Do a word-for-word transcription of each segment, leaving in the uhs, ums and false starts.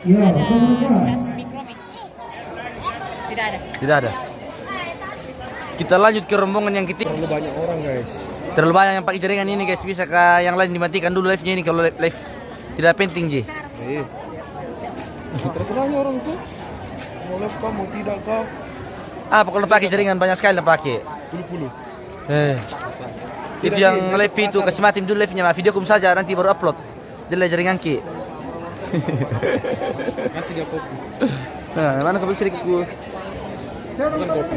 Tidak ada cas mikromi. Tidak ada. Tidak ada. Kita lanjut ke rombongan yang ketiga. Terlalu banyak orang, guys. Terlalu banyak yang pakai jaringan ini, guys. Bisakah yang lain dimatikan dulu live-nya ini kalau live, live tidak penting ji? Iya. Terserahnya orang itu. Mau live kah, mau tidak kah? Apa kalau pakai jaringan banyak sekali pakai? Puluh-puluh. Eh. Itu yang live itu kasih mati dulu live-nya, video kum saja nanti baru upload. Jelek jaringan ki. Kasih dia kopi. Nah, mana kopi sedikit ku? Bukan kopi.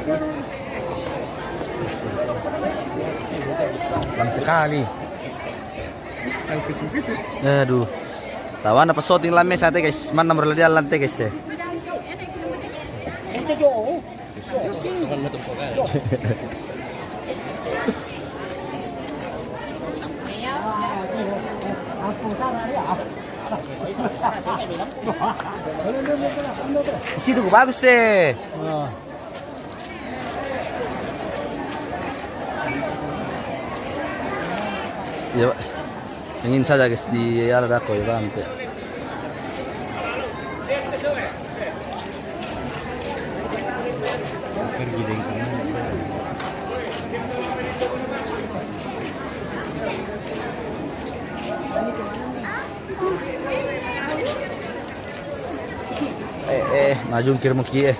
Lama sekali. Yang ke sempit. Aduh. Tawana pa shooting lame sate guys, mana murah dia lante guys ya. Situ bagus eh. Iya, Pak. Ingin saja guys di ala dako ya Bang. Pergi dari sana. Eh, eh, maju kiri muki eh.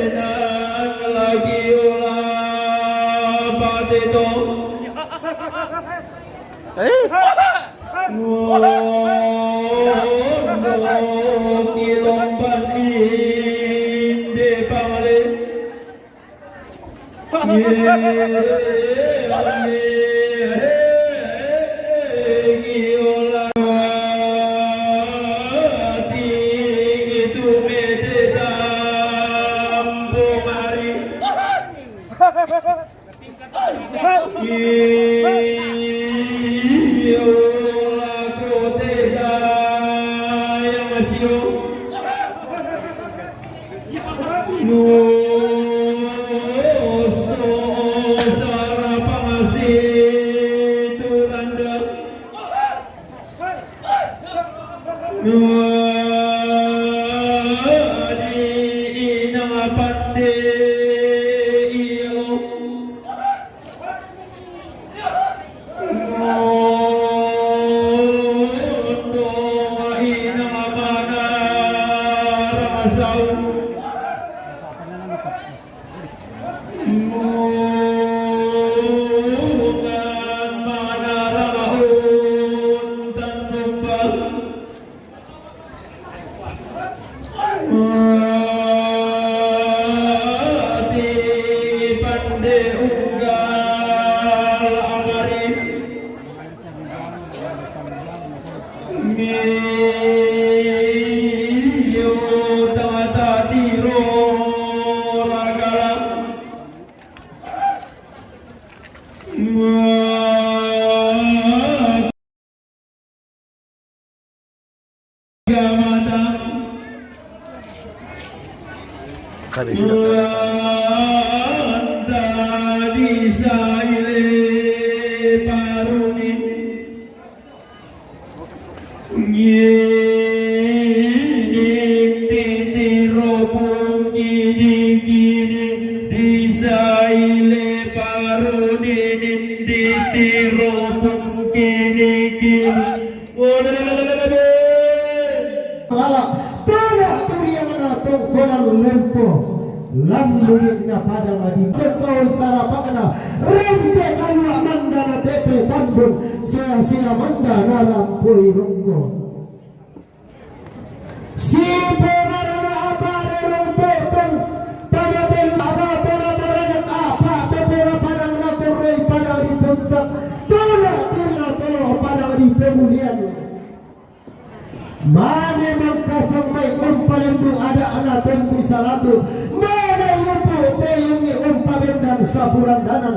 Minan lagi ulah patito. Ngono kilomban inde pamale. Tadi sudah. Ngining ditiro pung ngining-ngining, disaile paro ngining ditiro pung ngining-ngining. Lala, tana turiangna tongkonan lempo. Lambulikna padang adi, sengkoi sarapakna, rente kalua manda na tete tambun, sea-sea manda na lampoi rongko. Siponarana apa rerong totong, tama telu apa tona taranak apa tepera padang na toroi padang di puntak, tona tuna tolo padang di pemulian. Mane mangkasang mai umpalendu ada ana tombi salatu, mane yupu teyungi umpabendan sapurandanan,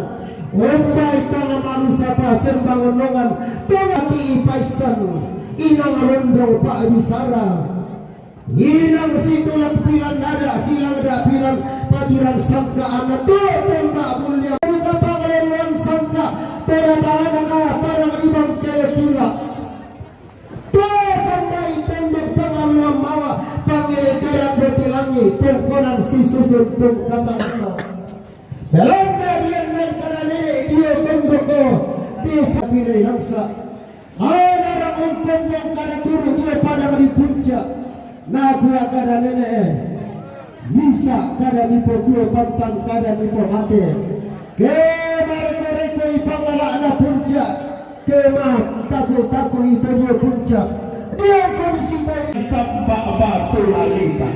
umbai tanga malu sapa sembangonongan, tongati ipaisan, inang rondong pak bisara, inang situlak pilan ada silang da pilan patiran sangka ana to tembak mulia, buka pangaleluan sangka, toda tangan parang ibang kele kila. To sambai tembok pangaluan mawa, pangeteran boti langi, tongkonan si susun tungkasana. Belanda dian dan kada nene dio temboko, desa pinai langsa. Ana rangong tembok kada turu dio padang di puncak. Nakua kada nene, eh. Misa kada mipo tuo pantang kada mipo mate. Ke mareko-reko ipangala na puncak. Ke ma taku-taku ito dio puncak. Dia komisi tai sampak batu lalita.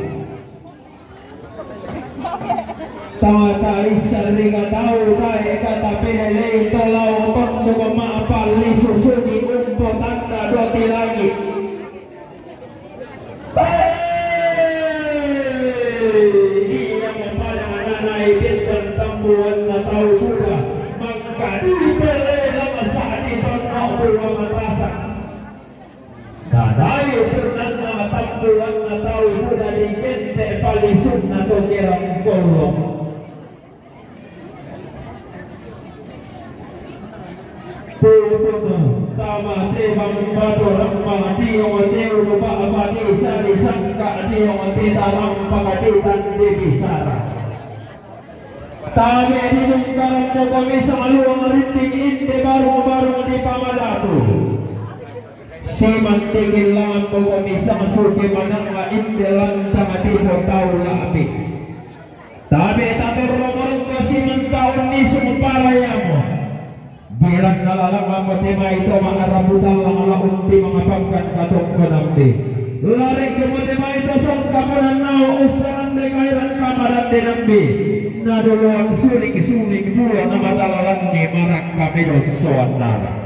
Tama tai sarika tau tai kata pelelei tolau tondo ma pali susuni umpo tanda doti langit. Iya kepada anak-anak ibintan tambuan na tau sudah mangkadi pele lama saat itu nak buang matasan. Nadai pernah na tambuan na tau sudah di kente palisun na tokerang kolong. Putuno, tama tebang bato rampa, diong teu lupa abadi sari sangka, diong teta rampa kaditan di bisara. Tabe di mungkaran kota misa maluang rinting inte barung-barung di pamadatu. Siman tingin langan kota misa masuke manang la inte lantang di potau lapi. Tabe tator lomorong kasiman taon ni sumupara yamo. Bilang nalalang mamo tema ito mangarabutan lang ala unti mangapangkan katong kanambi. Lari kemo tema ito sang kaponan nao usaran de kairan kamaran de nambi. Nadoloan suling-suling dua na matalalan ni marang kami dosoan nara.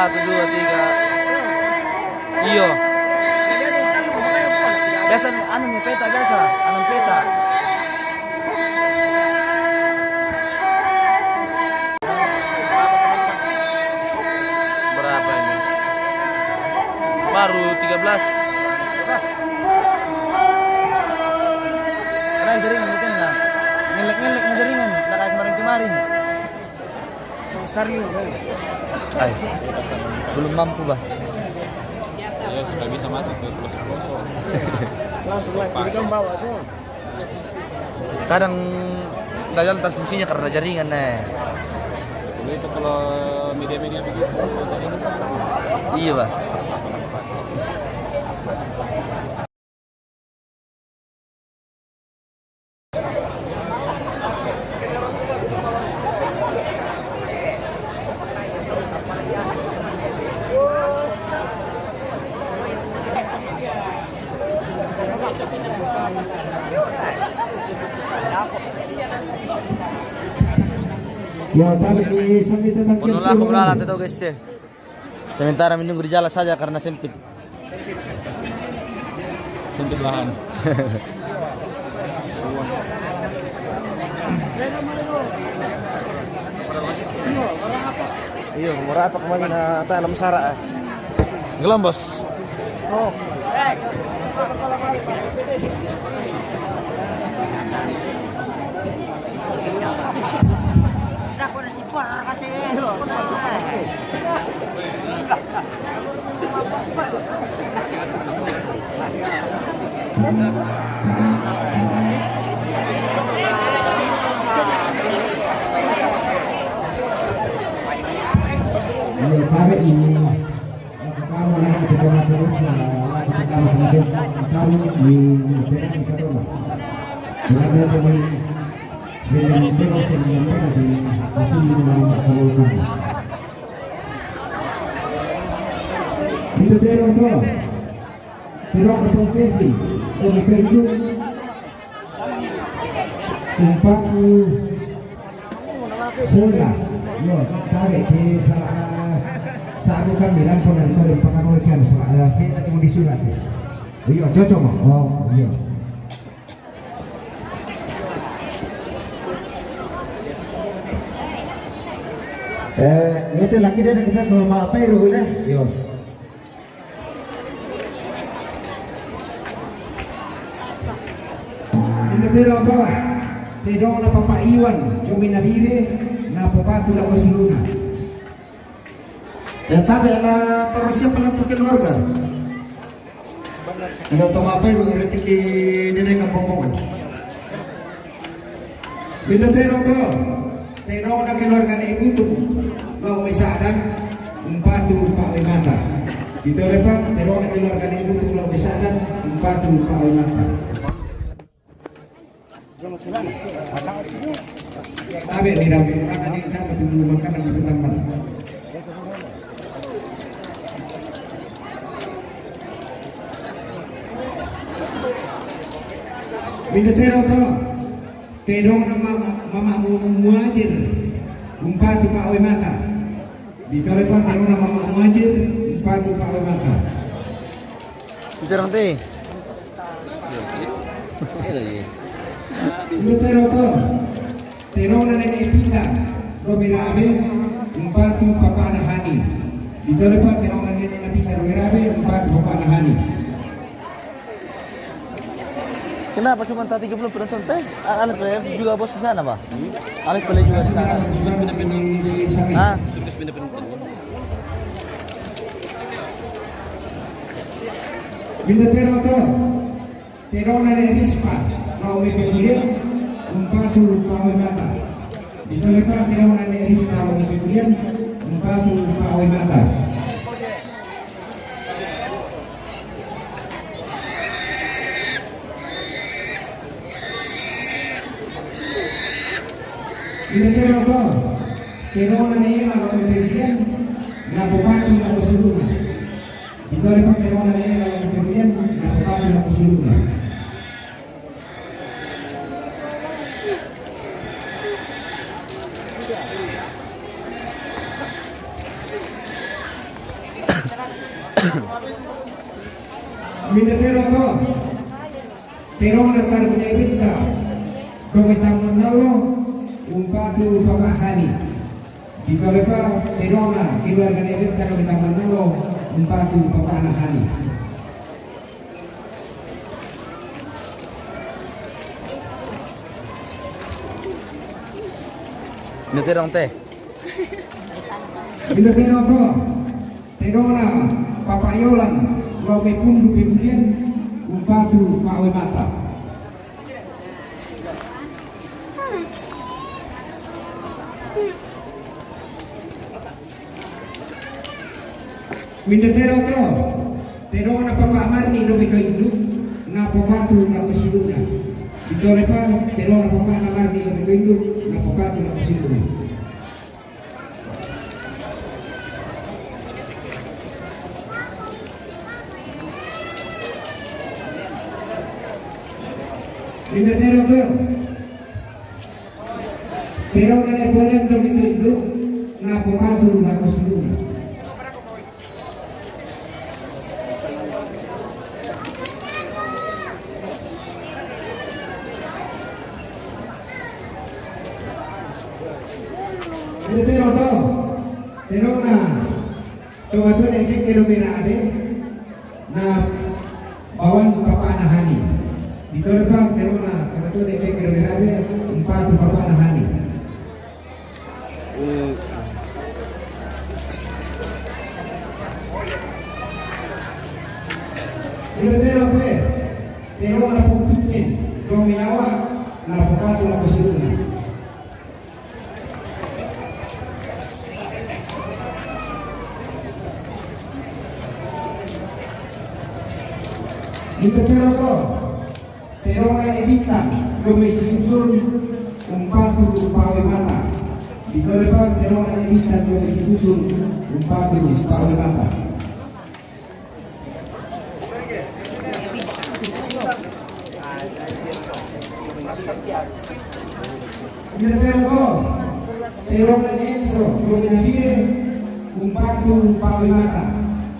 Satu, dua, tiga. Iyo. Biasa, anu ni peta biasa, anu peta. Berapa ini? Baru tiga belas. Karena jaringan mungkin lah. Ngelek-ngelek jaringan, nggak kayak kemarin-kemarin. Sama Starlink, kan? Ay, belum mampu, bah. Ya, sudah bisa masuk ke pelosok-pelosok. Langsung live, jadi kamu bawa tuh. Kadang nggak jalan transmisinya karena jaringan, eh. Itu kalau media-media begitu, jaringan. Iya, bah. Ya, tapi di sini tetap. Kono lah, kono lah, guys, eh. Sementara menunggu di jalan saja karena sempit. Sempit lahan. Iya, murah apa kemarin, ah, tak alam sara, eh. Gelombos. Oh. Pero, pero, pero, pero, Umpat, eh, sola. Yo, tarik ke sa-, sa ako kami, lang ko na ito, yung pangako ikan, sa, ah, sa ito mo di sulat, eh. Iyo, chocho mo. Oh, iyo. Eh, ngete laki dia kita ke ma Peru, eh. Yo. Ina tera oto, te donga na Papa Iwan, Jomi Nabire, na popatu la kosiluna. Eh, tabe na toro siapa na tu keluarga? Iyo, toma apa ibu ira tiki nene kampung. Minda tero to, tero na keluarga ni Ibutu, lo misadan, umpatu pa mata. Ito lepa, tero na keluarga ni Ibutu, lo misadan, umpatu pa mata. Tabe, mira, mira, makanan di taman. Minda tero to, te donga na mama, mama mu-, muajir, umpatu pa oe mata. Di tole pa te donga na mama muajir, umpatu pa oe mata. Ito rang te. Minda tero to. Te donga na nene Pita, Romi Rabe, umpatu papana Hani. Di tole pa te donga na nene Pita, Romi Rabe, umpatu papana Hani. Kenapa cuma tak tiga puluh penonton teh? A-, ada player juga bos di sana, Pak? Ada player juga di sana. Terus pindah-pindah. Hah? Terus pindah-pindah. Minda tero to. Te donga na Rispa, Rau Mepe Kulian, umpatu pa oe mata. Di tole pa te donga na Rispa, Rau Mepe Kulian, umpatu pa oe mata. Ina tero to, te donga na Rau Mepe Kulian, na popatu na kosiluna. Ito lepa te donga na Rau Mepe Kulian, na popatu na kosiluna. Minda tero to, tero na karguna ebetta, domi tamman nallo, umpatu Papa Hani. Dito lepa, tero na keluarga ebetta, domi tamman nallo, umpatu Papa Hani. Nete dong teh. Minda tero to, tero na Papa Yolan, lao mai pundu pemurian, umpatu Pak Wemata. Minda tero to, tero na Papa Marni domi to indu, na popatu na kosiduna. Dito lepa, tero na Papa na Marni domi to indu, na popatu na kosiduna. Minda tero to, tero na Napoleon domi to indu, na popatu na kosiduna. Minda tero to, tero na tomatone kekke domi rabe, na bawan Papa na Hani. Dito lepa, tero na tomatone kekke domi rabe, umpatu Papa na Hani. Minda tero te, tero na Pong Piccin, domi Awa, na popatu na kosiduna. Minda tero to, tero na Ebitan, domi si Susun, umpatu Pak Wemata. Dito lepa, tero na Ebitan, domi si Susun, umpatu Pak Wemata. Minda tero to, tero na Enso, domi Nabire, umpatu Pak Wemata.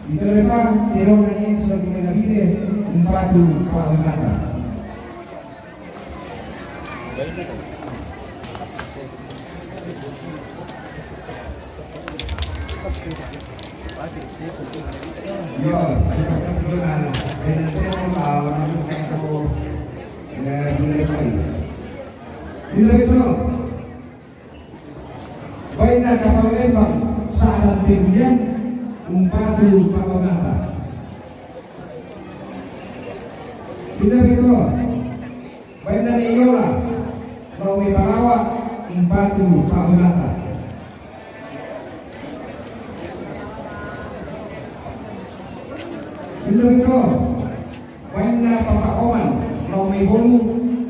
Dito lepa, tero na Enso, domi Nabire, umpatu Pak Wemata. Yo, minda tero, bainna Kapang Lembang, Sa'dan Pegulian, umpatu Pak Wemata. Minda tero, bainna Neyola, lao mai Balawa, umpatu Pak Wemata. Minda tero, bainna Papa Oman, lao mai Bolu,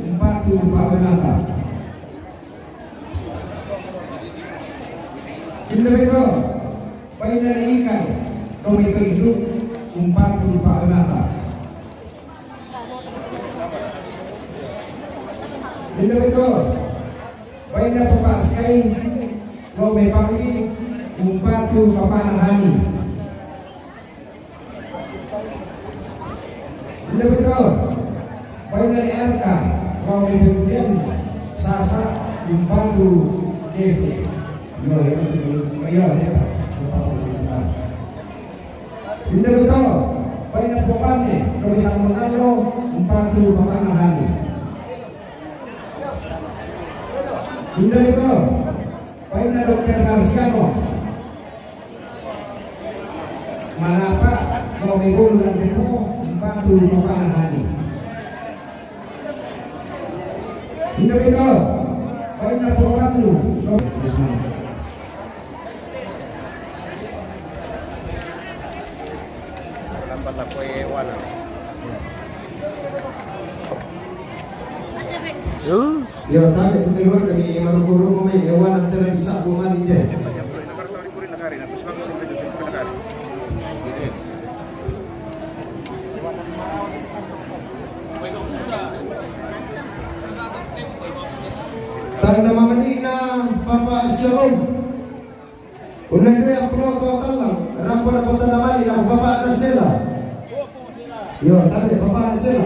umpatu Pak Wemata. Minda tero, bainna Ikan, domi to indu, umpatu Pak Wemata. Minda tero, bainna Papa Sky, lao mai Panggi, umpatu Papa na Hani. Minda tero, bainna R K, lao mai Pemurian, Sasa, umpatu Devi. Yo, yo, yo, yo. Minda tero, bainna Popanne, domi tamman nallo, umpatu Papa na Hani. Minda tero, bainna Dokter Marsiano, Manapa, lao mai Bolu, umpatu Papa na Hani. Minda tero, bainna Popannu, Lambat la koe wana. Yo, tabe tu keluarga mi maruko-ruko mai, e wana tera bisa dua kali deh. Tanda mamanina Papa Shalom. Unang dia penoto talang, rampa-rampa tanda mali, lampu Papa Nasela. Yo, tabe, papa, sela.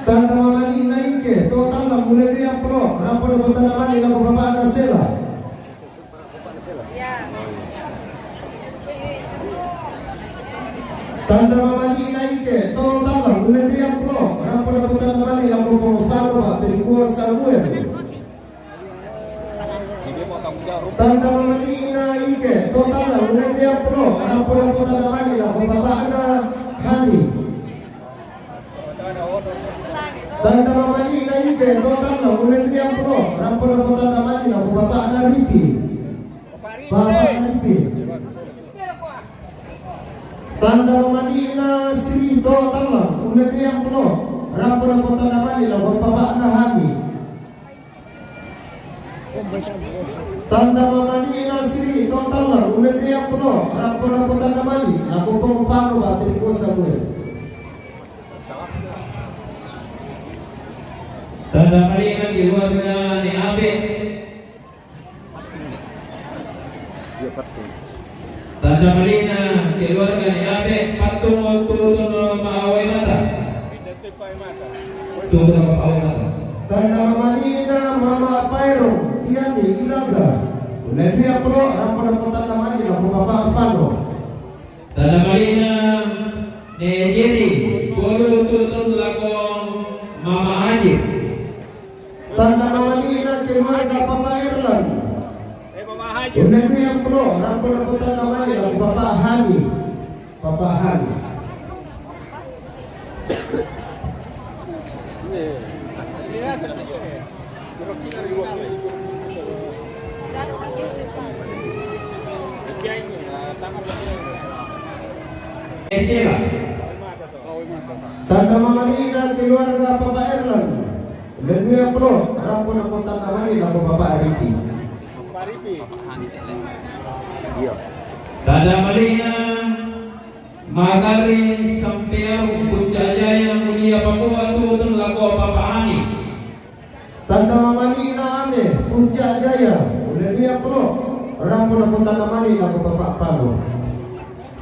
Tanda mamani na ike, to tanda, mule dia pro, rapo na botana mani, lako papa na sela. Tanda mamani na ike, to tanda, mule dia pro, rapo na botana mani, lako papa fano ba, Terikuwa Samuel. Tanda mamani na ike, to tanda, mule dia pro, rapo na botana mani, lako papa na Hani. Tanda mamani na ike, to tanda, mule dia pro, rapo na botana mani, lako papa na Ripi. Papa na Ripi. Tanda mamani na siri, to tanda, mule dia pro, rapo na botana mani, lako papa na Hani. Tanda mamani na siri, to tanda, mule dia pro, rapo na botana mani, lako papa fano ba, Terikuwa Samuel. Tanda mani na keluarga ni Abe. Iya, patung. Tanda mani na keluarga ni Abe, patung waktu tu no maawai mata. Tu no maawai mata. Tanda mamani na mama Pairo, tiani ilaga. Mule dia pro, rapo na botana mani, lako papa fano. Tanda mani na ne Jerry, polu tutun lako mama Ajir. Tanda mamani na keluarga papa Erlan. Mule dia pro, rapo na botana mani, lako papa Hani. Papa Hani. Esela. Tanda mamani na keluarga papa Erlan. Mule dia pro, rapo na botana mani, lako papa Ripi. Iya. Tanda mani na Magari Sampeau, Puncak Jaya, Mulia Papua, tutun lako papa Hani. Tanda mamani na Ame, Puncak Jaya, mule dia pro, rapo na botana mani, lako papa fano.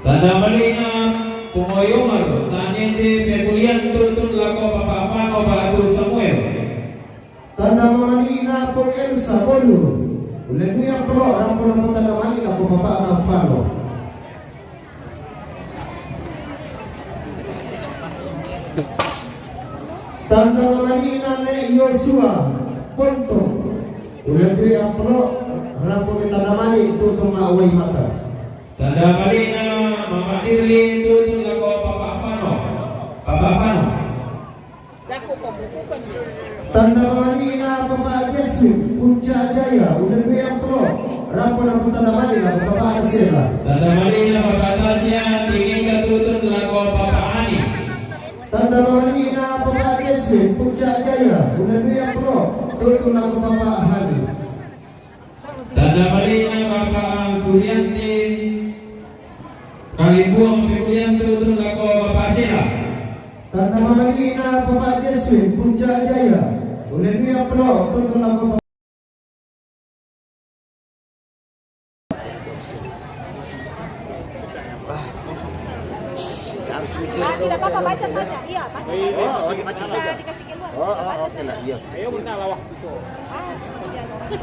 Tanda mani na Pungoyongar, Tanete Pepulian, tutun lako papa fano ba Atu Samuel. Tanda mamani na Pong Elsa, polu. Mule dia pro, rapo na botana mani, lako papa na fano. Tanda mamani na ne Yosua, ponto. Mule dia pro, rapo botana mani, tutun maawai mata. Tanda mani na mama Irli, tutun lako papa fano. Papa fano. Tanda mamani na papa Jesuit, Puncak Jaya, mule dia pro, rapo na botana mani, lako papa na sela. Tanda mani na papa Tasya, Timika, tutun lako papa Hani. Tanda mamani na papa Jesuit, Puncak Jaya, mule dia pro, tutun lako papa Hani. Tanda mani na papa Sulianti, Kalibuang Pepulian, tutun lako papa sela. Tanda mamani na papa Jesuit, Puncak Jaya, mule dia pro, tutun lako papa. Ah, tidak apa-apa, baca saja. Iya, baca saja. Oh, oh, dibaca saja. Bisa dikasih keluar. Oh, oh, oke lah, iya.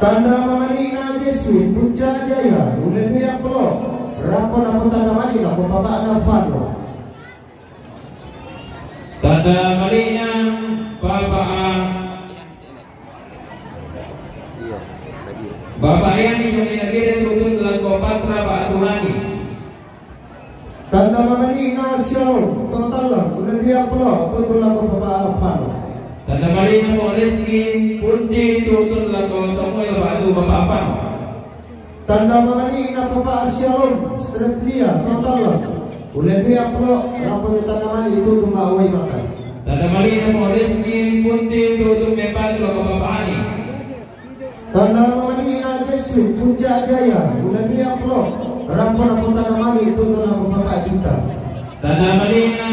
Tanda mamani na Jesuit, Puncak Jaya, mule dia pro, rapo na botana mani, lako papa na fano. Tanda mani na papa, iya, lagi. Papa Yani, Joni Nagere, tutun lako patra ba Atu Hani. Tanda mamani na Shalom, to tanda, mule dia pro, tutun lako papa fano. Tanda mani na Moreski, Punti, tutun lako Samuel ba Atu papa fano. Tanda mamani na papa Shalom, Stretlia, to tanda, mule dia pro, rapo na botana mani, tutun maawai mata. Tanda mani na Moreski, Punti, tutun mepatu lako papa Hani. Tanda mamani na Jesuit, Puncak Jaya, mule dia pro, rapo na botana mani, tutun lako papa Dita. Tanda mani na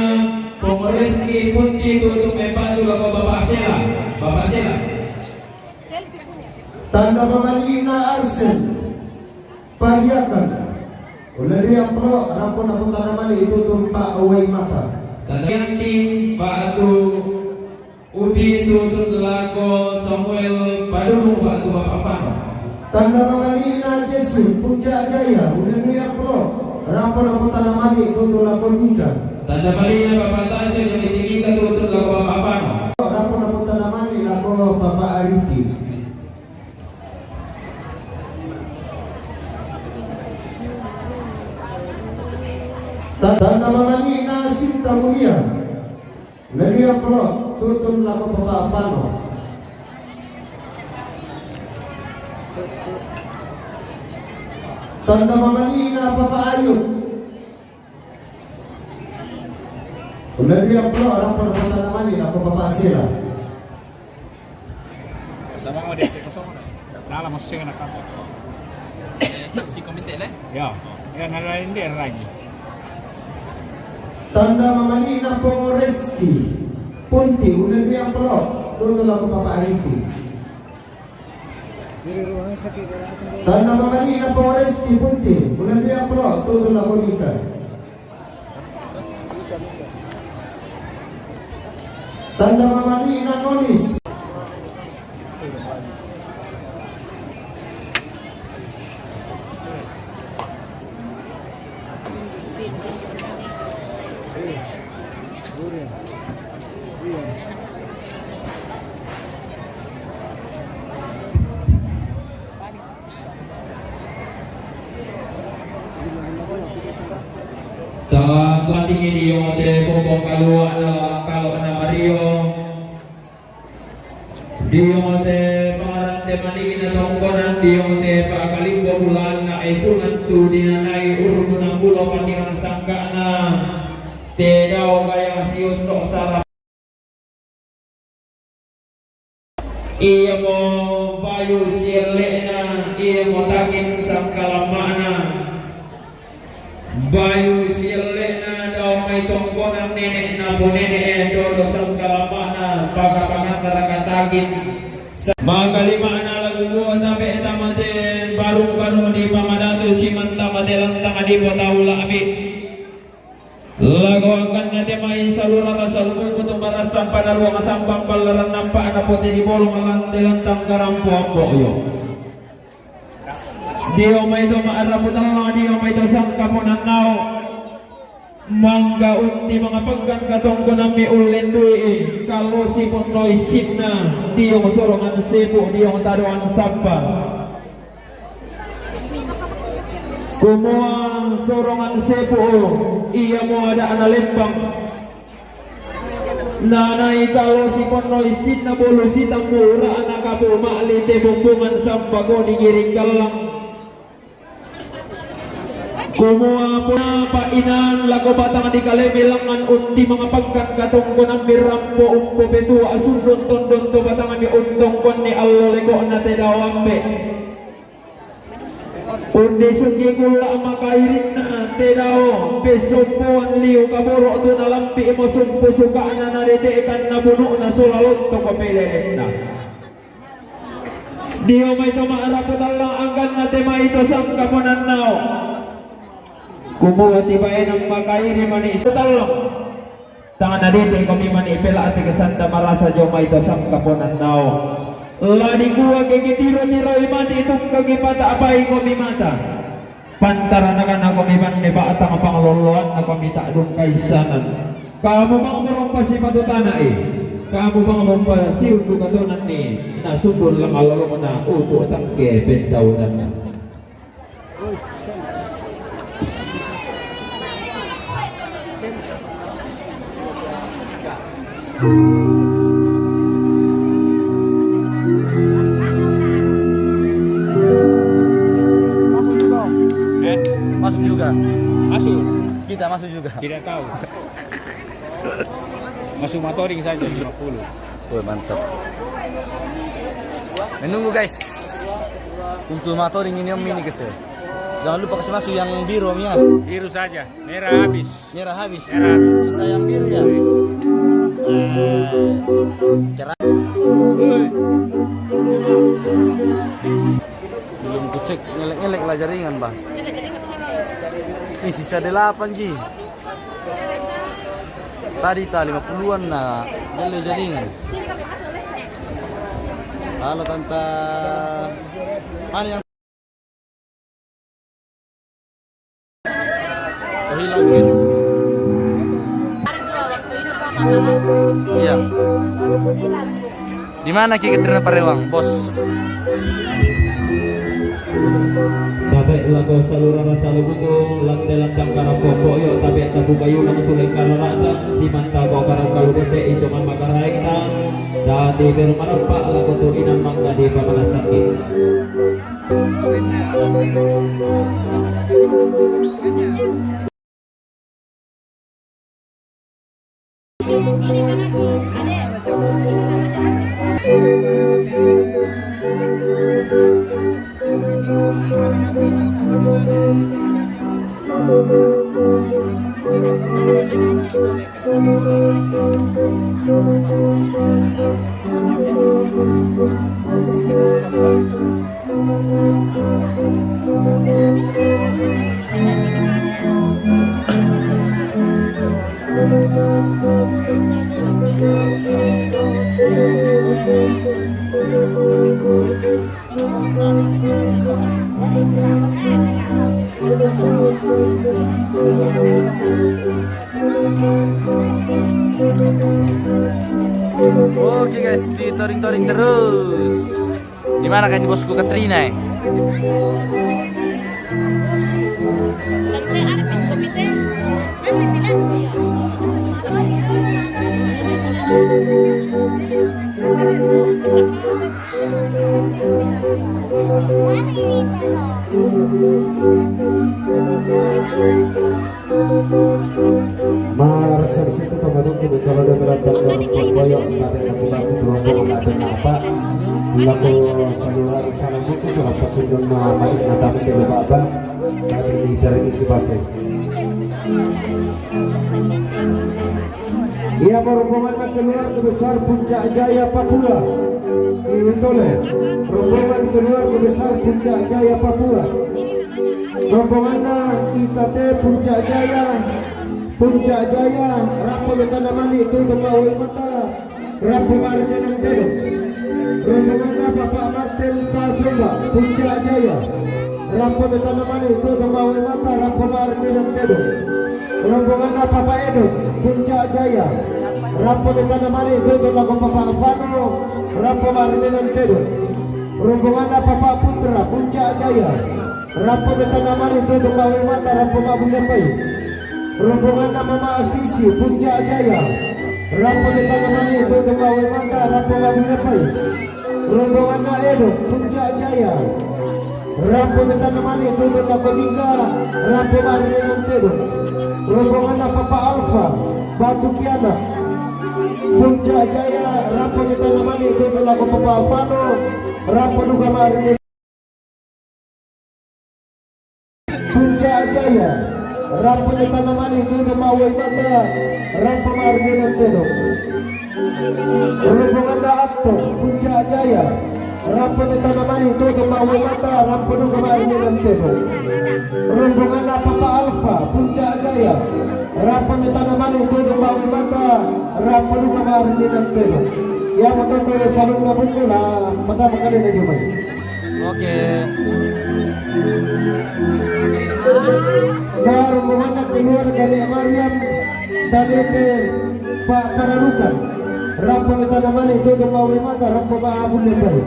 Pong Reski, Punti, tutun mepatu lako papa sela. Papa sela. Tanda mamani na Arsen. Pariakan. Ulebi amplop, rampon ampo tanda malik, tutun Pak Waimata. Tanda yanti, Pak Atu Ubi, tutun lako Samuel, padurung Pak Atu Bapak Fano. Tanda mamalikna Jesu, Puncak Jaya, ulebi amplop, rampon ampo tanda malik, tutun lako Mika. Tanda malikna Bapak Tasya, yang ditinggikan, tutun lako Bapak Fano. Rampon ampo tanda malik, lako Bapak Arifi. Ta-, tanda mamalikna Sinta Mulia. Ulebi amplop, tutun lako Bapak Fano. Tanda mamalikna Bapak Ayub. Ulebi amplop, rampon ampo tanda malik, lako Bapak Sela. Sama mau di kosong. Dalam masuk sini nak. Saksi komite, eh? Ya, ya, nalain dia lagi. Tanda mamalikna Pongoreski Punti, ulebi amplop, tutun lako Bapak Arifi. Tanda mamalikna Pongoreski Punti, ulebi amplop, tutun lako Mika. Tanda mamalikna Nonis. Tangga tinggi diong te pompong kaluak na, kaluak na Mario. Diong te pangaran te mani na tongkonan, diong te pakalimbo bulan na esungan tu dinanai urbu na pulo patiran sangkana. Te dao gaya siusok sarap. Ia mo bayu sielle'na, ia mo takin sangkalamma'na. Bayu sielle'na dao mai tongkonan nene'na ponene'e dolo sangkalamma'na pakapanganna raka takin. Sa-, makalima'na lagu gua tabe' tamate barung-barung di pamadatu siman tamate lantang di potau la'bi. Lagoanganna te mai salurara salubungku tu marassampa na ruang sampang pallaran nampa'na pote di bolong lante lantang karampo ambo'yo. Dio mai to ma'rapu tallo, dio mai to sangkapo nannao. Mangga unti mangapaggan katongkonammi ullendui'i, kalosi ponno issinna, dio sorongan sepu, dio tadoan sappa. Kumua sorongan sepu'u, iamo ada'na lembang. Nanai kalosi ponno issinna bolu sitammu ura'na kapu ma'li te bumbungan sampako digiring gallang. Kumua punna pa'inang lako batang di kalemi langngan unti mangapaggan katongkonammi rampo umpo petua sundun tondon to batangmi untongkonni allo leko'na te dao ambe'. Undi sunggi kulla' makairinna te dao, pessompoang liu kaboro' tu nalampi'mo sumpu suka'na nadete'kan nabunu'na sola lontoko pelerenna. Dio mai to ma'rapu tallang angganna te mai to sangkapo nannao. Kumua tibaenang makairi mani tallang. Tang nadete komi mani pela'te kesanda marasa jo mai to sangkapo nannao. La dikua ke kitiro-tiroi mati tungka kipata'pai komi mata. Pantaranakana komi banne ba'tang panglolloanna komi ta'dungkaissanan. Kamu bang merompa sipatu tana'i. Kamu bang merompa siundu katonanni. Nasundun lama lolongna utu tangke pentaunanna. Masuk juga. Eh? Masuk juga. Masuk. Kita masuk juga. Tidak tahu. Masuk motoring saja lima puluh. Wah, mantap. Menunggu, guys. Untuk motoring ini, Om, ini, guys, ya. Jangan lupa kasih masuk yang biru, Om, ya. Biru saja. Merah habis. Merah habis. Merah habis. Sisa yang biru, ya. Eh, cerah. Belum ku Cek, ngelek-ngelek lah jaringan, Bang. Ini sisa delapan ji. Tadi ta lima puluhan na, beli jaringan. Halo, Tante. Mana yang Oh, hilang, guys. Iya. Di mana ki Katrina Parewang, Bos? Tabe' lako salura rasa lubuku, lante lantang karappo poyo, tabe' tabu kayu nang suleng kararata, simanta ko karang kalu bete, isoman makararengta, dati beru marappa lako tu inang mangga di pamanasaki. Oke guys, ditoring-toring terus. Di mana kan bosku Katrina, eh? Marsa di situ pamatung kini kalau dia berada ke Boyo, tapi aku masih beromong ada apa? Laku saluran salam buku kalau pasundan mama ini tapi ke baba, tapi ini dari itu pasti. Ia rombongan keluarga besar Puncak Jaya Papua. Itu le, rombongan keluarga besar Puncak Jaya Papua. Rombonganna Itate Puncak Jaya, Puncak Jaya, rampo metana mani tu temawe mata, rampo marine nang tedong. Rombonganna Bapak Martin Pasomba, Puncak Jaya, rampo metana mani tu temawe mata, rampo marine nang tedong. Rombonganna Bapak Edo, Puncak Jaya, rampo metana mani tu lako Bapak Alvano, rampo marine nang tedong. Rombonganna Bapak Putra, Puncak Jaya, rampo metana mani tu temawe mata, rampo ma'bulle bai. Rombonganna Mama Afisi, Puncak Jaya, rampo metana mani tu temawe mata, rampo ma'bulle bai. Rombonganna Edo, Puncak Jaya, rampo metana mani tu temawe mata, rampo marine nang tedong. Rombonganna Papa Alfa, Batu Kiana, Puncak Jaya, rampo metana mani tu temawe Papa Alfano, rampo duka marine Puncak Jaya, rampo metana mani tu temawe mata, rampo marine nang tedong. Rombonganna Atto, Puncak Jaya, rampo metana mani tu temawe mata, rampo duka marine nang tedong. Rombonganna Papa Alfa, Puncak Jaya, rampo metana mani tu temawe mata, rampo duka marine nang tedong. Ia moto tu salunna buku la pertama kali na jumai. Oke. Na rombonganna keluarga Nek Mariam, tanete Pak Pararukan, rampo metana mani tu temawe mata, rampo ma'bulle bai.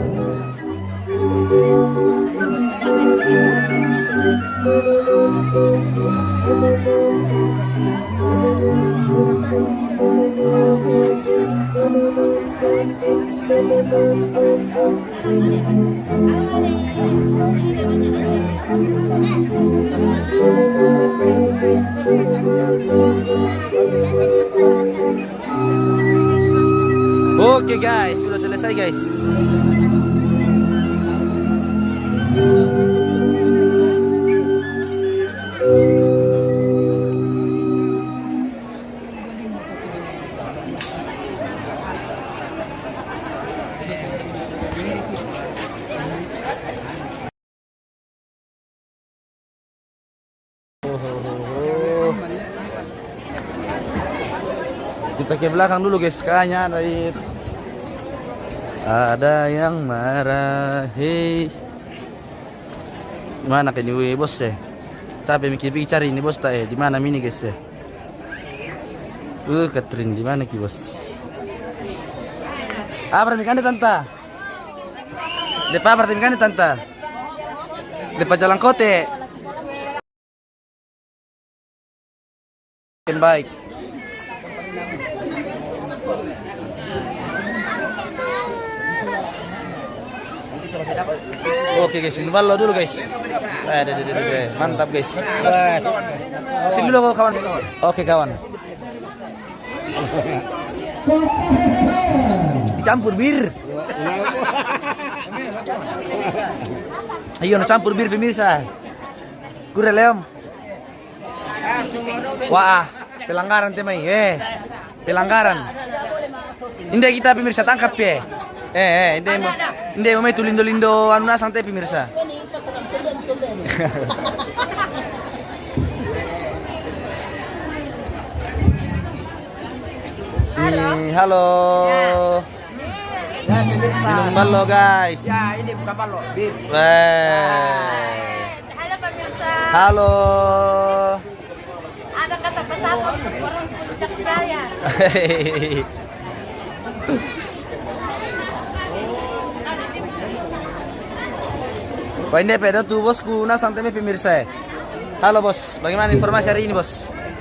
Oke guys, sudah selesai guys. Kita ke belakang dulu, guys, kayaknya ada i-, ada yang marah. Hei. Mana ke ni, bos, eh? Capek mi ki pi cari ni, bos, ta, eh. Di mana mi ni, guys, eh? Uh, Catherine, di mana ki, bos? Apa mi kan, tanta? Depa apa mi kan, tanta? Depa jalan kote. Yang baik. Oke, guys, minum ballo dulu, guys. Eh, deh, deh, deh, deh, deh. Mantap, guys. Sini dulu, kawan. Oke, kawan. Campur bir. Ayo, no campur bir, pemirsa. Kure, Leon. Wah, pelanggaran te mai. Eh, pelanggaran. Inde kita, pemirsa, tangkap, pe. Eh, eh, inde mo, inde mo mai tu lindo-lindo anu nasang te, pemirsa. Ni, halo. Ya, pemirsa. Minum ballo, guys. Ya, ini bukan ballo, bir. Weh. Halo, pemirsa. Halo. Ada kata pesan untuk orang Puncak Jaya. Wah, inde pe do tu bosku nasang te mai, pemirsa, eh. Halo, Bos, bagaimana informasi hari ini, Bos?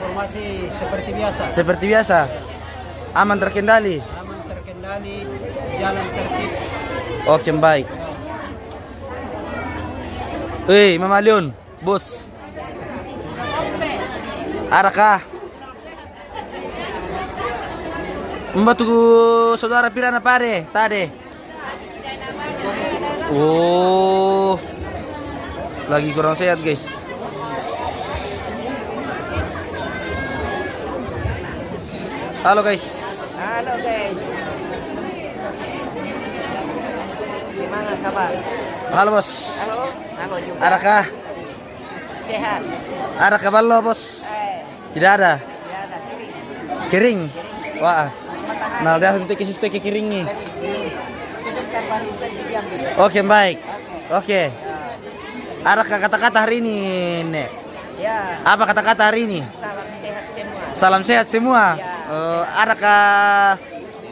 Informasi seperti biasa. Seperti biasa. Aman terkendali. Aman terkendali, jalan tertib. Oke, baik. Eh, Mama Leon, Bos. Ada kah? Mbak, tuku saudara pira na pade tade? Oh, lagi kurang sehat, guys. Halo, guys. Halo, guys. Gimana kabar? Halo, Bos. Halo, halo juga. Adakah? Sehat. Ada kabar lo, Bos? Eh. Tidak ada. Tidak ada, kering. Kering. Wah. Matahari. Nah, dia minta khusus ke kering ni. Sebentar baru kita diam dulu. Oke, baik. Oke. Oke. Ya. Ada kata-kata hari ini, Nek? Ya. Apa kata-kata hari ini? Salam sehat semua. Salam sehat semua. Ya. Eh, ada kah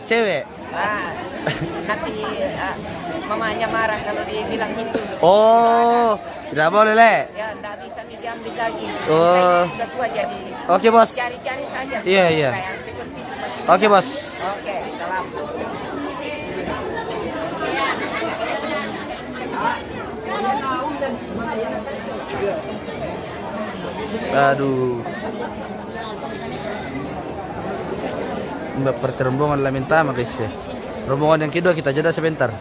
cewek? Ah, nanti, ah, mamanya marah kalau dia bilang gitu. Oh, tidak boleh, Le. Ya, ndak bisa diambil lagi. Oh. Sudah tua jadi. Oke, Bos. Cari-cari saja. Iya, iya. Kayak seperti itu. Oke, Bos. Oke, salam. Aduh. Mbak, per rombongan la mintama, guys, ya. Rombongan yang kedua kita jeda sebentar.